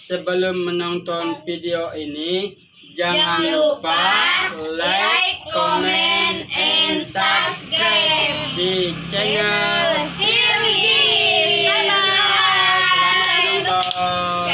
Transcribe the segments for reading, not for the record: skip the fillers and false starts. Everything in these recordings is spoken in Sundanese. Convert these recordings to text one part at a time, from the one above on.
Sebelum menonton video ini, jangan Jangan lupa lupa like, like, comment, comment, and and subscribe subscribe di channel Hilgis. Bye bye. Selamat menonton.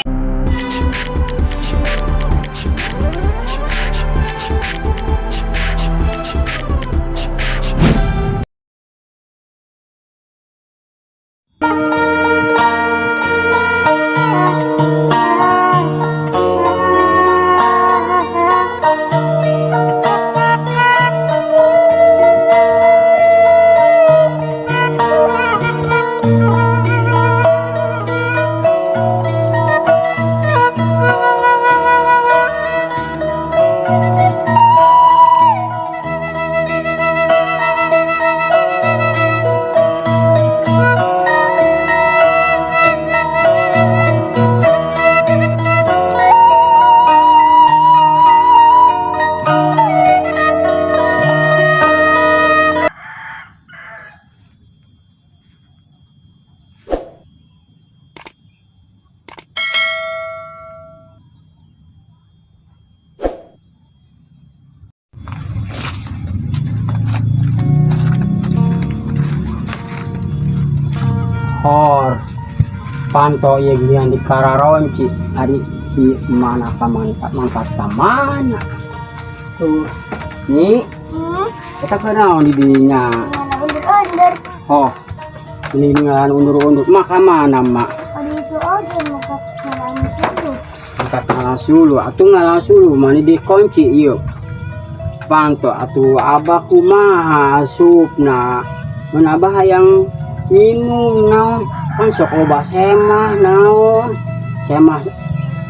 Hor panto ieu geuningan di kararonci ari si mana ka mangkat mangkat ka mana tuh nyi. Eta kunaon di dinya? Mana undur-undur. Oh, ini ngalan undur-undur mah ka mana mak? Ada itu oge muka ngalan suluh. Mangkat ngalan suluh atuh, ngalan suluh mani dikunci ieu panto atuh. Abah kumaha asupna mun abah hayang minum naon kan sok loba semah naon semah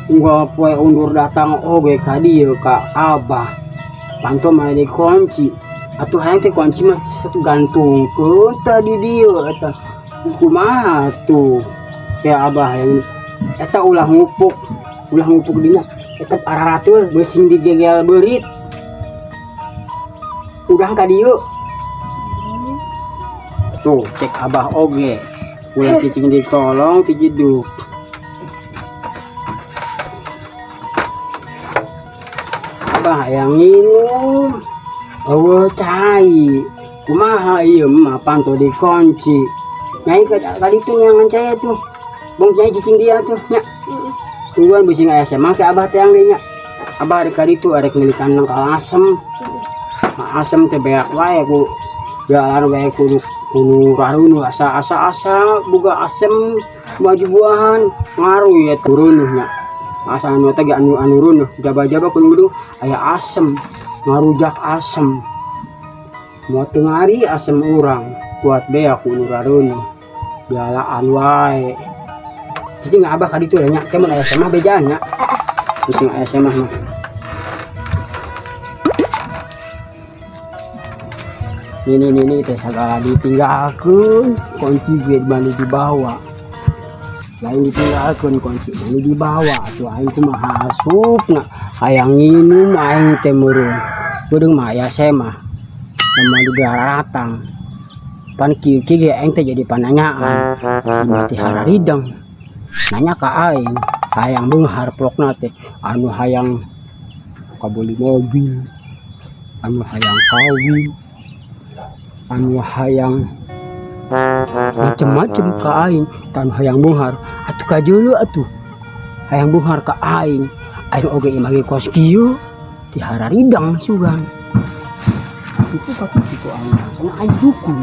unggal poe undur datang oge ka dieu ka abah, panto mah dikunci atuh. Hayang teh kunci mah gantungkeun tadi dieu, eta kumaha tuh kayak abah hayang eta ulah ngupuk, ulah ngupuk dina eta araratul beusing digegel beurit udah ka dieu tuh. Cek abah oge ulah cicing di kolong ti jeduk. Abah hayang nginum euweuh cai, kumaha ieu mah panto dikunci. Nyai ka kaditu nyangan cai tuh bong, nyai cicing dia tuh nya. Tungguan bisi aya semah ke abah teh nya. Abah rek kaditu arek milik kandang asem. Nah, asem teh beak wae ku jalan wae kudu kudu rarunuh asa asa asa boga asem baju buahan ngaruh ya turunuh nya. Asa anu teh ge anu anu runuh jaba-jaba kudu aya asem ngarujak asem mau tengari asem urang kuat beak kudu rarunuh jalaan wae. Jadi nggak abah kaditu nya ke mun aya semah bejaan nya bisi aya semah mah. Ini teh segala ditinggalkeun kunci ge bandi dibawa, lain ditinggalkeun kunci bandi dibawa atuh. Aing kumaha asupna hayang nginum aing teh meureun beudeung mah aya semah sama di daratang pan kieu kieu ge aing teh jadi pananyaan mati hararideng nanya ka aing hayang beunghar plokna teh anu hayang kabeli mobil, anu hayang kawin, anu hayang macem-macem ka aing. Tanu hayang beunghar atuh kajeuleu atuh hayang beunghar ka aing, aing oge imah ge kos kieu ti hararidang sugan itu kaki kitu aing sana aing dukun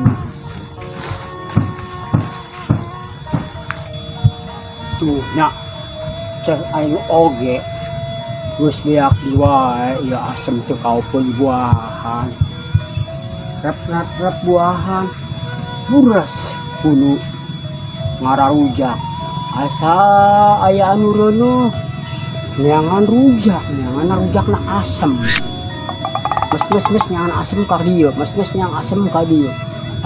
tuh nya. Cek aing oge geus beak wae ya asem teu kaopon buahan rep rep rep buahan buras kudu ngararujak asa aya anu reuneuh neangan rujak, neangan rujakna asem mes mes mes neangan asem ka dieu mes mes neangan asem ka dieu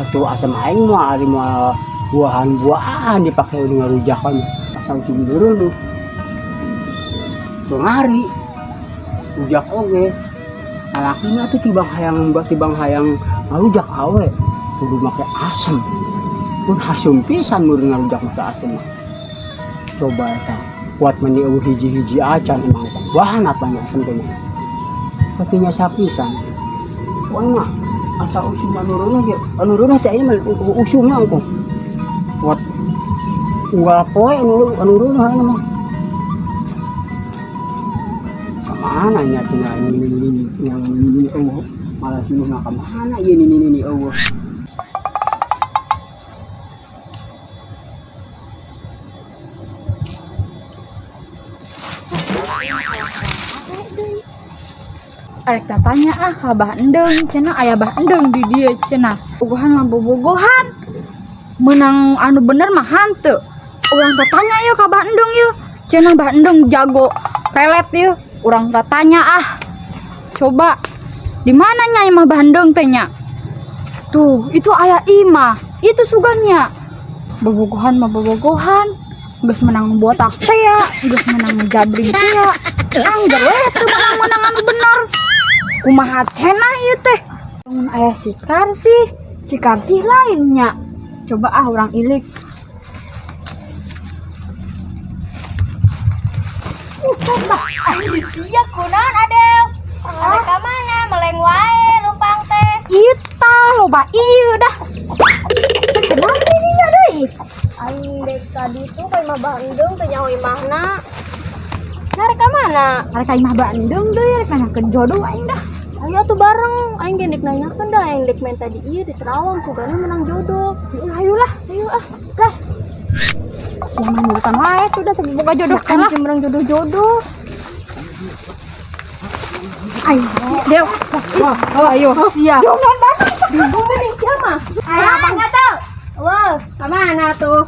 atuh. Asem aing mah ari moal buahan-buahan dipake ngarujakan asal cuma reuneuh ngari rujak oge lalakina tuh tibang hayang ngarujak awe kudu make asem pun hasum pisan mun ngarujak make asem mah. Coba eta Kuat mani euweuh hiji-hiji acan, emang bahan apa nya asem teh. Kakinya sapisan. Wah mah asa usum anu reuneuh ge. Anu reuneuh teh ini mah usumna engkau. Kuat unggal poe anu anu reuneuh ini mah. Kemana nya tinggal ini yang ini euweuh, malah suluhna kemana ieu ini euweuh. Arek tanya ah ka Bah Endeng, cenah aya Bah Endeng di dieu cenah. Bogohan mah bobogohan. Menang anu bener mah hanteu. Urang tanya yeuh ka Bah Endeng yeuh. Cenah Bah Endeng jago pelet yeuh. Urang tanya ah. Coba di mana nya imah Bah Endeng teh nya? Tuh, itu aya imah. Itu sugannya. Bobogohan mah bobogohan. Geus menang botak teh ya, geus menang jabring teh ya. Angger we teu menang-menang anu bener. Kumaha cenah ieu teh? Bangun aya si Karsih, si Karsih lainnya. Coba ah urang ilik. Bah, sia kunaon, Adel? Ada ka mana? Meleng wae lumpang teh. Ita loba ieu dah. Kenapa ini nya deui? Aing dek tadi tuh ka imah Bandung teh nyaho imahna. Arek ka mana? Arek ka imah Bandung deui, rek nanyakeun jodoh aing dah. Ayo atuh bareng, aing ge dek nanyakeun dah, aing dek main tadi ieu di Terawang sugana menang jodoh. Ayo lah, Ayo ah, gas. Sia mah nurutan wae tuh dah teu boga jodoh Kan lah. menang jodoh-jodoh. Ayo, Dew. Ayo, sia. Jangan banget. Bingung nih sia mah. Ayo abang tuh. Wah, ka mana tuh?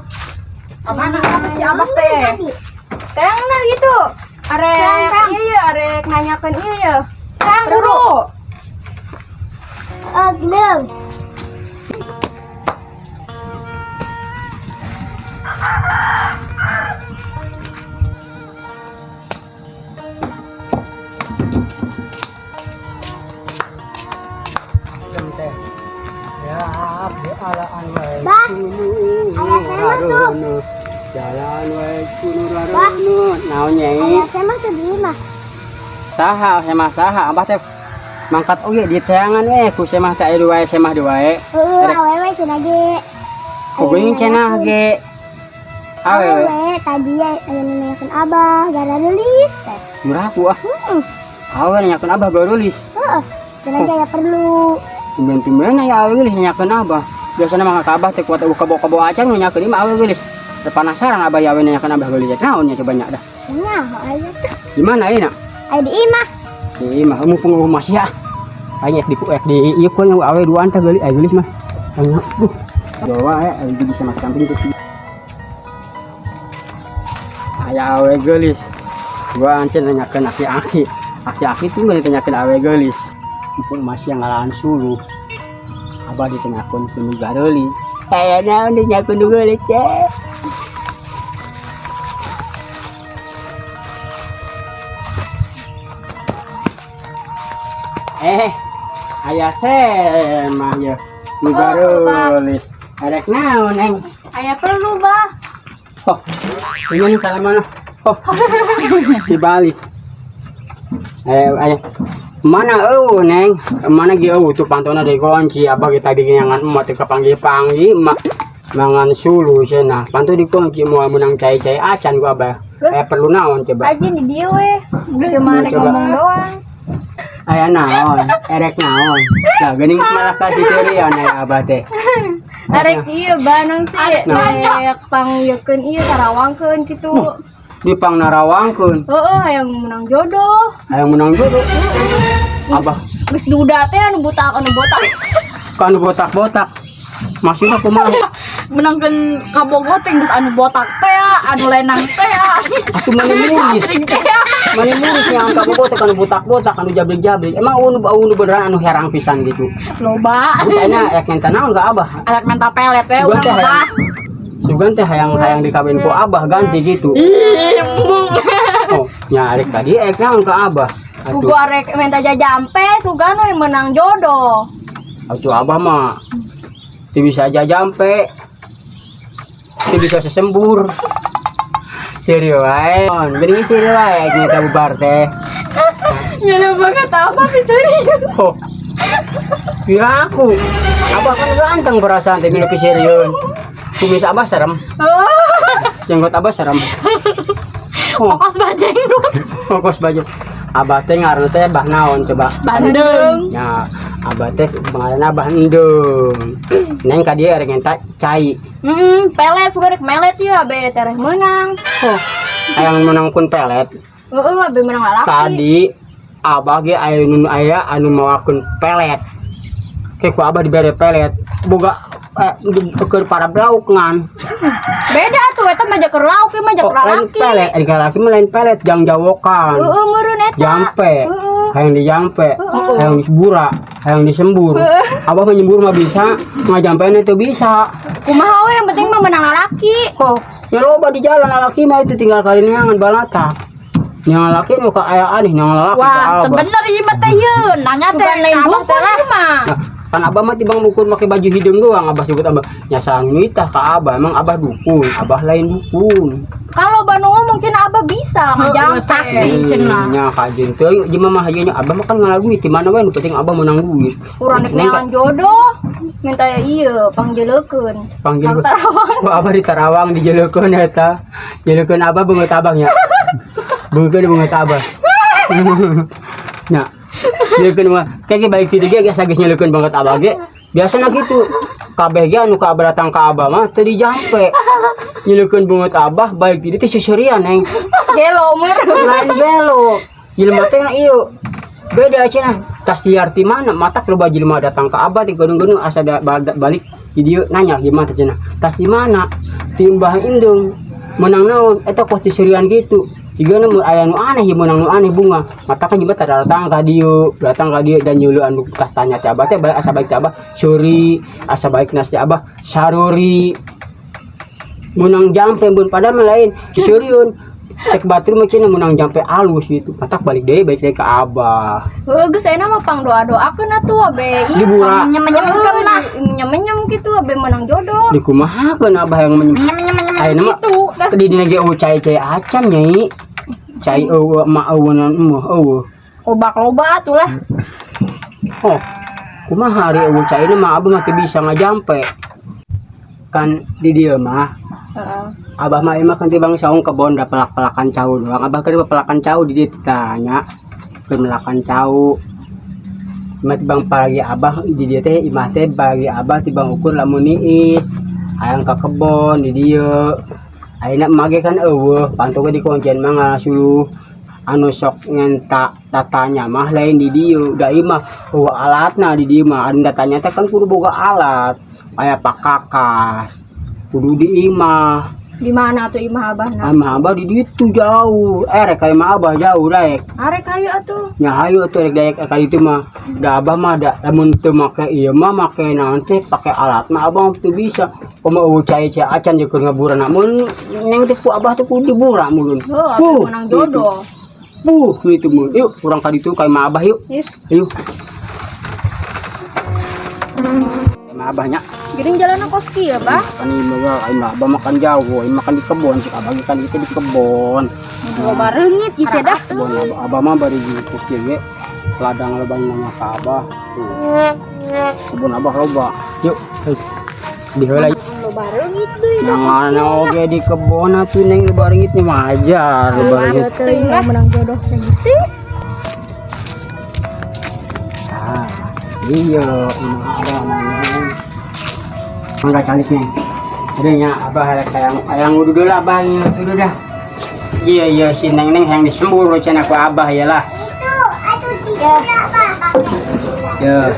Ka mana si abah teh? Teng nah gitu. Arek iya ya, arek nanyakeun iya ya. Teng guru. Oh, belum. Teh. Ya, abdi alaan wae. Bah, ayah saya mah tuh. Jalan wae kudu rareuneuh. Naon, Nyai? Ayah saya mah tuh di imah. Saha semah saha abah teh mangkat oge di teangan we ku semah teh aya wae semah di wae. Heeh, awewe cenah ge. Ku geuning cenah ge. Awewe. Awewe tadi ya aya nu nanyakeun abah gara geulis teh. Murah ku ah. Heeh. Awewe nanyakeun abah geulis. Heeh. Cenah ge aya perlu. Tumben-tumben aya awewe geulis nanyakeun abah. Biasana mah ka abah teh kuat eueuh kabo-kabo acan nu nanyakeun ieu mah awewe geulis. Penasaran abah ya awewe nanyakeun abah geulis. Naon nya coba nya dah. Nyaho aya tuh. Di mana ieu na? Aya di imah. Di imah mumpung eueuh masih ah. Aing di di ieu pun awewe duaan teh geulis, aya geulis mah. Aing duh. Bawa ya, aing bisa makan samping tuh. Aya awewe geulis. Gua ancen nanyakeun aki-aki. Aki-aki tuh nggak ditanyakeun awewe geulis. Mumpung masih ngalahan suluh. Abah ditanyakeun ku nu gareulis. Aya naon ditanyakeun nu geulis teh? Aya semah ye. Nu gareulis. Arek naon aing? Aya perlu, Bah. Oh, ini salah mana? Oh, dibalik. Ayo. Mana eueuh, Neng? Mana ge eueuh tuh pantona dikunci, abah kita digenyangan emak teu kapanggih-panggih emak mangan suluh cenah. Panto dikunci moal meunang cai-cai acan ku abah. Perlu naon coba? Aja di dieu we. Cuma rek Coba. ngomong doang. Aya naon? Erek naon? Lah geuning malah kasih serian aya abah teh. Arek ieu Bah naon sih? Naon? Arek pangyeukeun ieu tarawangkeun kitu. Di pangnarawangkeun. Heeh, hayang menang jodoh. Hayang menang jodoh. Abah Geus duda teh anu botak anu botak. kan botak-botak. Maksudnya kumaha? Menangkeun kabogo teh geus anu botak teh ya, anu lenang teh ya. Atuh mani muris. Jabrik teh ya. Mani muris yang kabogo teh kanu botak-botak, anu jabrik-jabrik. Emang unu unu beneran anu herang pisan gitu. Loba. Terus ayeuna rek minta naon ka abah? Arek minta pelet we Sugan urang teh mah. hayang Sugan teh hayang dikawin ku abah ganti gitu. Ih, embung. Oh, nya arek tadi rek naon ka abah? Atuh, Kudu arek minta jajampe sugan we menang jodoh. atuh abah mah teu bisa jajampe. Teu bisa sesembur. Serius wae. Geuning serius wae kita bubar teh. Nyala banget apa sih serius? Oh. Kira aku. Abah kan ganteng perasaan teh milu serius. Kumis abah serem. Oh, Jenggot abah serem. Oh, pokos bajenggot. Fokus baju. Abah teh ngaranna teh bah naon coba? Bandung. Ya, abah teh ngaranna Abah Endung. Neng ka dieu erek ngenta cai. Pelet suka rek melet ya, abe tereh menang. Oh, hayang menangkun pelet. Heeh, abe menang lalaki. Tadi abah ge aya nu aya anu mawakeun pelet. Ke ku abah dibere pelet. Boga keur para lauk ngan. Beda tuh eta mah keur lauk ieu mah Oh, keur lain lalaki. pelet, ari lalaki mah lain pelet jang jawokan. Heeh, meureun eta. Jampe. Heeh. Hayang dijampe, hayang disebura, hayang disembur. Abah mah nyembur mah bisa, ngajampena teu bisa. Kumaha we yang penting mah menang lalaki. Oh, ya loba di jalan lalaki mah itu tinggal kali neangan balata. Yang lalaki nu ka aya aneh, yang lalaki ka Wah, teu abah. bener ieu mah teh yeun. Nanya teh Bukan lain ka abah teh dukun lah. ieu mah. Nah, kan abah mah tibang dukun pakai baju hideung doang, abah sebut abah nyasang nitah ka abah, emang abah dukun, abah lain dukun. Kalau Banu ngomong cenah abah bisa Heeh, ngejampe. sakti cenah. Nya kajeun teuing jeung mah hayu nya abah mah kan ngalah duit di mana we nu penting abah menang duit. Urang rek Neng neangan jodoh. Minta ya ieu pangjelekeun. Panggil Kang Tarawang. Wah, abah di Tarawang dijelekeun eta. Jelekeun abah beungeut abah nya. Beungeut beungeut abah. Nya. Jelekeun mah kayak baik ti ge geus geus nyelekeun beungeut abah ge. Biasana kitu. Kabeh ge anu ka abah datang ka abah mah teu dijampe. Nyelekeun beungeut abah balik ti dieu teh seuseurian, Neng. Gelo meureun. Lain gelo. Jelema teh na ieu. Beda cenah. Tas liar ti mana? Matak loba jelema datang ka abah ti gedung-gedung asa balik di dieu nanya gimana cenah. Tas di mana? Ti Mbah Indung. Menang naon? Eta kos seuseurian gitu. Jigana mun aya nu aneh ieu meunang nu aneh bunga. Matak kan jelema teh datang ka dieu, datang ka dieu dan nyeuleun anu tas tanya ti abah teh balik asa balik ti abah seuri, asa balik nas ti abah saruri. Menang jampe mun padahal mah lain seuriun. Cek batur mah cenah menang jampe alus gitu. Matak balik deui ka abah. Heuh, geus ayeuna mah pang doa-doakeun atuh abe. Ieu Dibura. Menyem-menyemkeun lah. Menyem-menyem gitu abe menang jodoh. Di kumahakeun abah yang menyem. Menyem-menyem Ayeuna mah gitu. Dah. di dina ge eueuh cai-cai acan nyai. Cai eueuh emak eueuh naon eueuh eueuh. Obak loba atuh lah. Oh, kumaha ari eueuh cai mah abah mah teu bisa ngajampe. Kan di dieu mah Heeh. abah mah emang kan tibang saung kebon da pelak-pelakan cau doang. Abah keur pelakan cau di dieu tanya keur melakan cau. Imah tibang pagi abah di dieu teh imah teh pagi abah tibang ukur lamun niis. Hayang ka kebon di dieu. Ayeuna mah ge kan eueuh, panto ge dikuncen mah ngasuluh anu sok ngenta tatanya mah lain di dieu. Da ieu mah eueuh alatna di dieu mah anu datanya teh kan kudu boga alat. Aya pakakas. Kudu di imah. Di mana atuh imah abahna? Imah abah di ditu jauh. Rek ka imah abah jauh rek. Arek hayu atuh. Nya hayu atuh rek daek ka ditu mah. Da abah mah da lamun teu make ieu mah make naon teh pake alat mah abah teu bisa. Kumaha eueuh cai-cai acan jeung keur ngabura mun neng teh ku abah teh kudu dibura mun. Heuh, abe menang jodoh. Buh, gitu mun. Yuk, urang ka ditu ka imah abah yuk. Ih, Ayo. Imah abahnya geuning jalanna kos kieu, Bah. kan imah mah imah abah makan jauh, imah makan di kebon, cik abah kan itu di kebon. Loba reungit ieu teh dah. Kebon abah, abah mah bari gitu kieu ge. Ladang loba nanya ka abah. Tuh. Kebon abah loba. Yuk, hei. Di heula. Loba reungit deui. Yang mana oge di kebon atuh neng loba reungitnya wajar loba reungit. Teuing lah menang jodoh teh gitu. Ah, iya, imah abah neng. Enggak calik nih. Udah nya abah rek hayang hayang wudu dulu abah nya wudu dah. Iya iya si neng neng yang disembur cenah ku abah ya lah. Ya.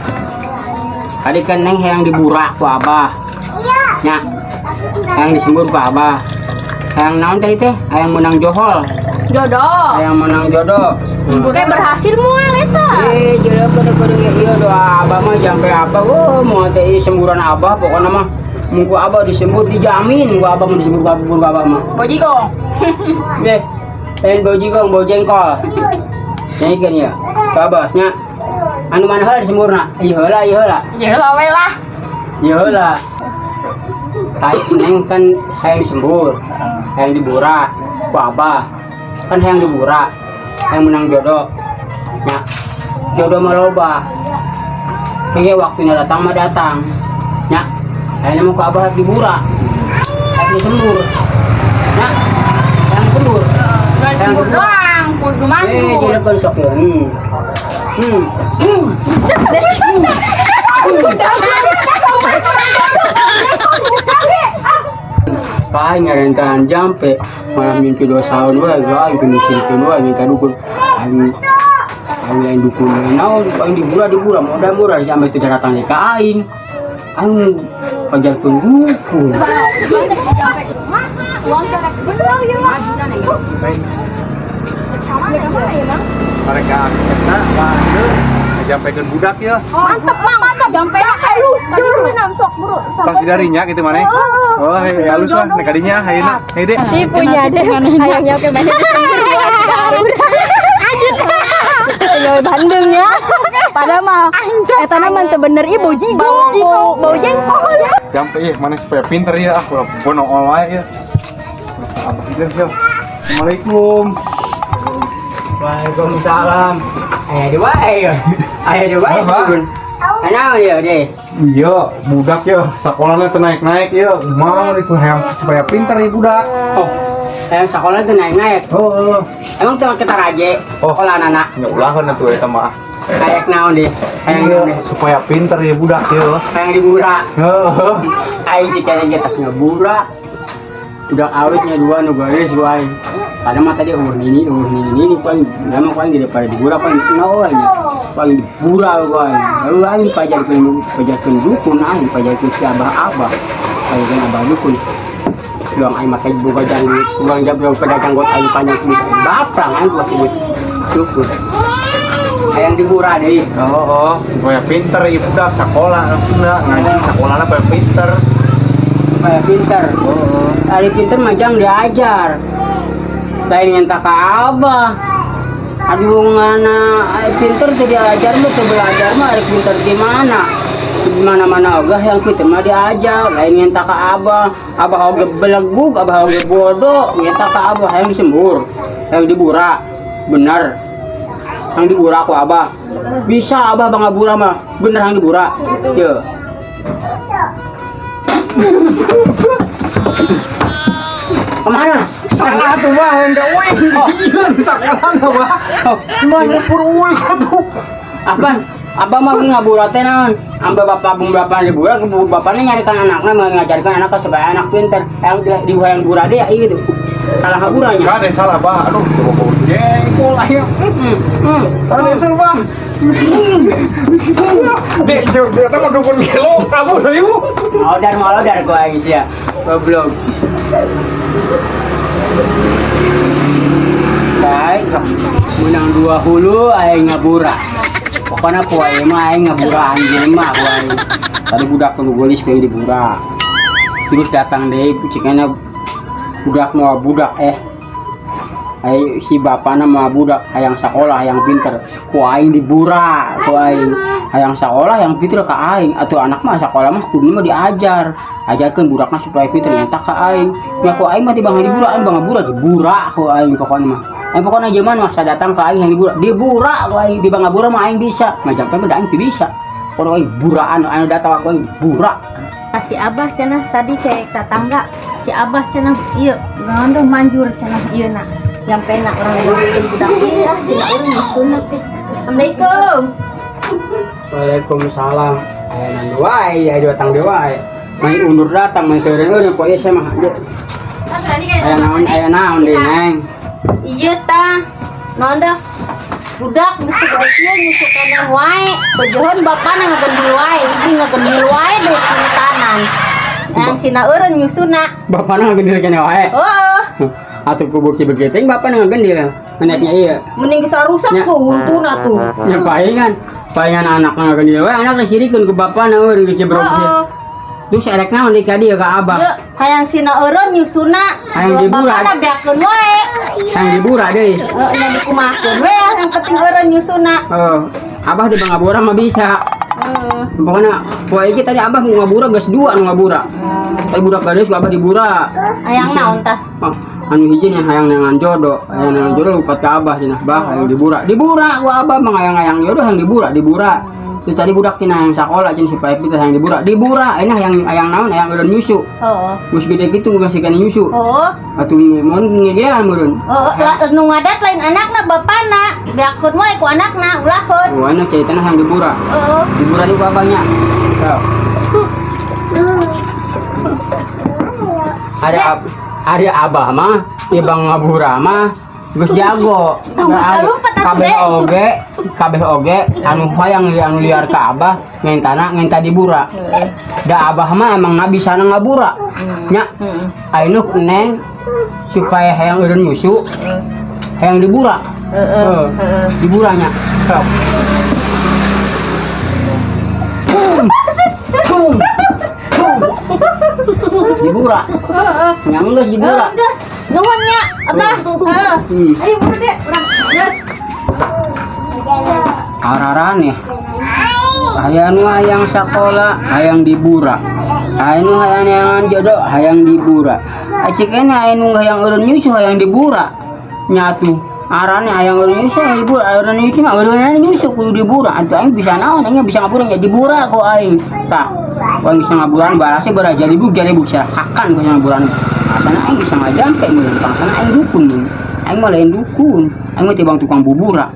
Tadi kan neng yang diburak ku abah. Nya. Yang disembur ku abah. Hayang naon tadi teh? Hayang menang johol. Jodoh. Hayang menang jodoh. Kayak berhasil moal eta. Eh, jelek kudu kudu iya doa abah mah jampe abah. Wah, mau teh ieu semburan abah pokoknya mah. Mun ku abah disembur dijamin ku abah mun disembur ku abah, abah mah. Bojigong. Deh, lain bau jigong, bau jengkol. Nyanyikan ya. Ku abah nya. Anu mana heula disemburna? Ieu heula, ieu heula. Ya lah we lah. Ieu heula. Tai neng kan hayang disembur. Hayang dibura. Ku Abah. Kan hayang dibura. Hayang menang jodoh. Ya. Jodoh mah loba. Oke, waktunya datang mah datang. Ya. Hayang mau ku Abah dibura. Hayang disembur. Ya. Hayang sembur. Bukan sembur doang, kudu Eh, manjur. jadi kalau sok ya. Hmm. Paling ngarentan jampe malah mimpi 2 tahun wae aing kudu wae minta dukun aing, aing lain dukun lain naon, aing dibura dibura modal murah sampai tidak datang ka aing, aing pajarkeun dukun. Uang cara bener ya. Mereka kita lanjut nyampaikan budak ya. Mantep, Mang, mantap. Jampe halus. Juru sok buru. Pasti darinya gitu mana? Oh, hei, halus lah, nek kadinya, ayeuna, hei deh. Tipunya deh. Hayangnya oke banyak. Ayo Bandung ya. Padahal mah eta mah teu bener ieu bau jigong, bau bau jengkol. Jampe ih, mana supaya pinter ya, ah, ulah bono wae ya. Abah ya. Assalamualaikum. Waalaikumsalam. Aya di wae ya, aya di wae. Apa? Naon ya deh? Iya, budak ya, sekolahnya tuh naik-naik ya. Mau nih hayang supaya pinter ya budak. Oh, hayang sekolah tuh naik-naik. Oh, emang tuh kita raje Oh. sekolah anak? Ya ulah kan tuh eta mah. Kayak naon deh, hayang naon deh? Supaya pinter ya budak ya. Hayang dibura? Heeh. Aing jika kita ngebura udah awetnya dua nu garis wae. Padahal mah tadi uhur nini ku aing nama ku aing daripada dibura ku aing no aing ku aing dibura ku aing, lalu aing pajarkeun pajarkeun dukun, aing pajarkeun si abah abah pajarkeun abah dukun doang. Aing mah boga janggut kurang jam pada janggut aing panjang bisa baprang aing buat sebut dukun hayang dibura deui. Oh, supaya pinter ya budak sekolah maksudna ngaji sekolahnya supaya pinter. Supaya pinter. Oh. Ari pinter mah jang diajar. Lain nyenta ka abah. Aduh, ngana ai pinter teu diajar mah, teu belajar mah ari pinter gimana? Di mana-mana ogah yang pinter mah diajar, lain nyenta ka abah. Abah oge belegug, abah oge bodoh, nyenta ka abah hayang disembur, hayang dibura. Bener. Hayang dibura ku abah. Bisa abah bang ngabura mah, bener hayang dibura. Ye. Kemana? Salah tuh bah, enggak uing. Iya, sekolah enggak bah. Oh, Cuma nyepur uing atuh. Apa? Abah mah ngabura teh naon? Amba bapak bung bapak dibura, bapaknya nyarikan anaknya, mau ngajarkan anaknya supaya anak pinter. Yang di yang bura dia gitu. Salah ngaburanya. Enggak ada yang salah bah. Aduh, bau jengkol ayo. Salah yang salah bah. Dek, dia dia mah dukun gelo, kamu deui. Mau dar gua aing sia. Goblok. Baik, menang dua hulu aing ngabura. Pokoknya poe mah aing ngabura anjing mah ku aing. Tadi budak tunggu gelis pengen dibura. Terus datang deh cikana budak mau budak eh. Ai si bapana mau budak hayang sekolah hayang pinter. Ku aing dibura, ku aing hayang sekolah yang pinter ka aing atau anak mah sekolah mah kudu mah diajar. Ajarkeun budakna supaya pinter nyata ka aing. Ya ku aing mah tibang dibura, aing bang ngabura dibura ku aing pokokna mah. Aing pokokna zaman mah datang ka aing hayang dibura, dibura ku aing tibang ngabura mah aing bisa. Ngajangkeun mah da aing teu bisa. Pokokna aing buraan anu datang aku aing bura. Si Abah cenah tadi cek tetangga, si Abah cenah ieu naon manjur cenah ieu na. Jampe na urang nguruskeun budak ieu ah sina urang nyusunna teh. Assalamualaikum. Waalaikumsalam. Aya nandu wae, aya datang deui wae. Main undur datang, main teureun eureun poe saya mah. Aya naon deui, Neng? Iya tah. Naon dah? Budak geus gede kieu nyusu keneh wae. Bojoheun bapana ngagendil wae, iki ngagendil wae deh kintanan. Yang sina eureun nyusuna. Bapana ngagendil keneh wae. Oh, Atuh ku bukti begitu bapana ngagendil. Meneknya iya. mending bisa rusak Ya. tuh untuna tuh. Ya palingan, palingan anak ngagendil wae, anak disirikeun ku bapana eureun dicebrok. Heeh. Terus erek naon deui ka dieu ka abah? Yeuh, hayang sina eureun nyusuna. Hayang dibura. Bapana beakeun wae. Hayang dibura deui. Heeh, nya dikumahakeun we yang penting eureun nyusuna. Oh, abah di ngabura mah bisa. Heeh. Pokoknya poe iki tadi abah mau ngabura geus dua nu ngabura. Tadi budak gadis abah dibura. Hayang naon tah? Oh, Anu hiji yang hayang neangan jodoh, hayang neangan jodoh lupa ke abah cenah, bah hayang dibura. Dibura ku abah mah hayang-hayang jodoh hayang dibura, dibura. Itu tadi budak cenah hayang sakola cenah supaya pintar hayang dibura. Dibura, ini hayang hayang naon hayang eureun nyusu. Heeh. Geus gede kitu masih kana nyusu. Heeh. Atuh mun ngegeran meureun. Heeh, nu ngadat lain anakna bapana. Beakeun wae ku anakna ulahkeun. Oh, enak ceritana hayang dibura. Heeh. Dibura di ku abahnya. Sok. Ada ada abah mah, ibang ngabura mah geus jago. Kabeh oge, kabeh oge anu hayang anu liar ka abah ngentana ngenta dibura. Da abah mah emang nggak bisa ngabura. Nya, anu neng supaya hayang eureun nyusu, hayang dibura. Heeh. Heeh. Diburanya. Sok. Boom. Boom. Boom. Dibura. Heeh. Nya geus dibura. Geus, nuhun nya, Abah. Heeh. Ayo buru deh, urang. Geus. Araran ya. Hayang nu hayang sakola, hayang dibura. Hayang nu hayang neangan jodoh, hayang dibura. Acik ene hayang nu hayang eureun nyusu, hayang dibura. Nyatu. Arane hayang eureun nyusu, hayang dibura. Eureun nyusu mah eureun nyusu kudu dibura. Atuh aing bisa naon, aing bisa ngabura nya dibura ku aing. Tah, aing bisa ngaburan barase bara jadi buk hakan ku ngaburan. Asana aing bisa ngajampe mun pangsana aing dukun mun. Aing mah lain dukun. Aing mah tibang tukang bubura.